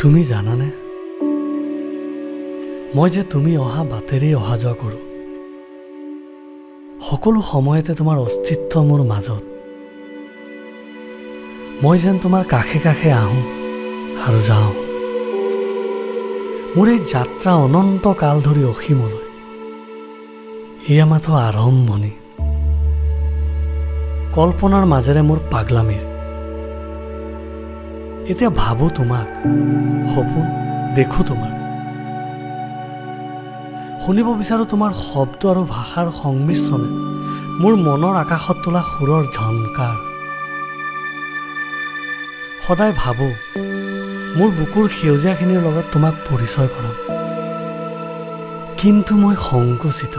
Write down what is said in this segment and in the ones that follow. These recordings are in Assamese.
তুমি জানানে, মই যে তুমি অহা বাটেৰেই অহা যোৱা কৰোঁ। সকলো সময়তে তোমাৰ অস্তিত্ব মোৰ মাজত। মই যেন তোমাৰ কাষে কাষে আহোঁ আৰু যাওঁ। মোৰ এই যাত্ৰা অনন্ত কাল ধৰি অসীমলৈ। এয়া মাথো আৰম্ভণি কল্পনাৰ মাজেৰে মোৰ পাগলামিৰ। এতিয়া ভাবোঁ তোমাক, সপোন দেখোঁ তোমাৰ, শুনিব বিচাৰোঁ তোমাৰ শব্দ আৰু ভাষাৰ সংমিশ্ৰণে মোৰ মনৰ আকাশত তোলা সুৰৰ ঝংকাৰ। সদায় ভাবোঁ মোৰ বুকুৰ সেউজীয়াখিনিৰ লগত তোমাক পৰিচয় কৰাম, কিন্তু মই সংকুচিত।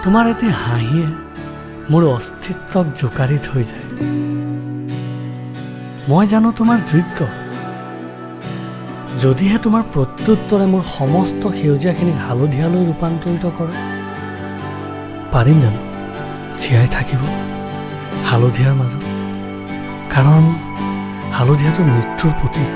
তোমাৰ এটি হাঁহিয়ে মোৰ অস্তিত্বক জোকাৰি থৈ যায়। মই জানো তোমাৰ যোগ্য? যদিহে তোমাৰ প্ৰত্যুত্তৰে মোৰ সমস্ত সেউজীয়াখিনিক হালধীয়ালৈ ৰূপান্তৰিত কৰে, পাৰিম জানো জীয়াই থাকিব হালধীয়াৰ মাজত? কাৰণ হালধীয়াটো মৃত্যুৰ প্ৰতীক।